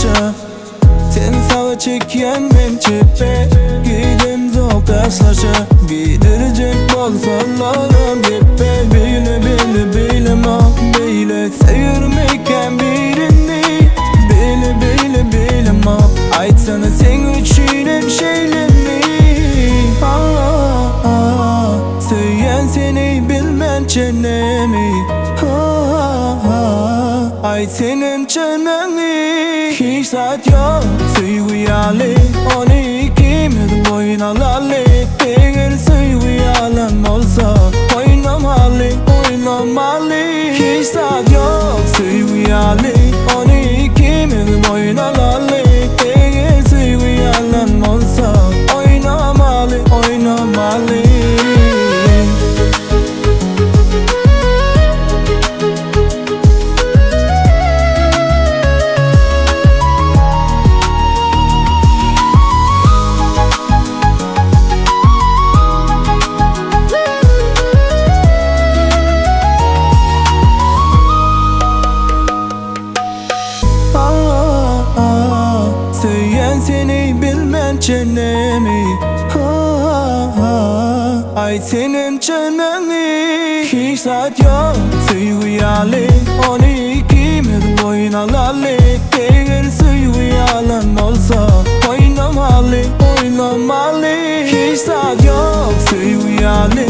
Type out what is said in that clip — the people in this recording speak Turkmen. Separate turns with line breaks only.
taşlaşa Sen saga çekýän men çepe Gidemzok taşlaşa Gidirjek bolsalaram gepe Beýle beýle beýlemok beýle Söýermikäm birini Beýle beýle beýlemok Aýtsana seň üçinem şeýlemi Söýýän seni bilmen çenemi Aýt senem çenemi Hiç zat ýok söýgi ýaly Ony ikimiz boýun alaly Eger söýgi ýalan bolsa Oýnamaly oýnamaly Hiç zat ýok söýgi ýaly Ony ikimiz boýun alaly Eger söýgi ýalan bolsa Oýnamaly oýnamaly. Söýýän seni bilmen çenemi Aýt senem çenemi Hiç zat ýok söýgi ýaly Ony ikimiz boýun alaly Eger söýgi ýalan bolsa Oýnamaly oýnamaly Hiç zat ýok söýgi ýaly.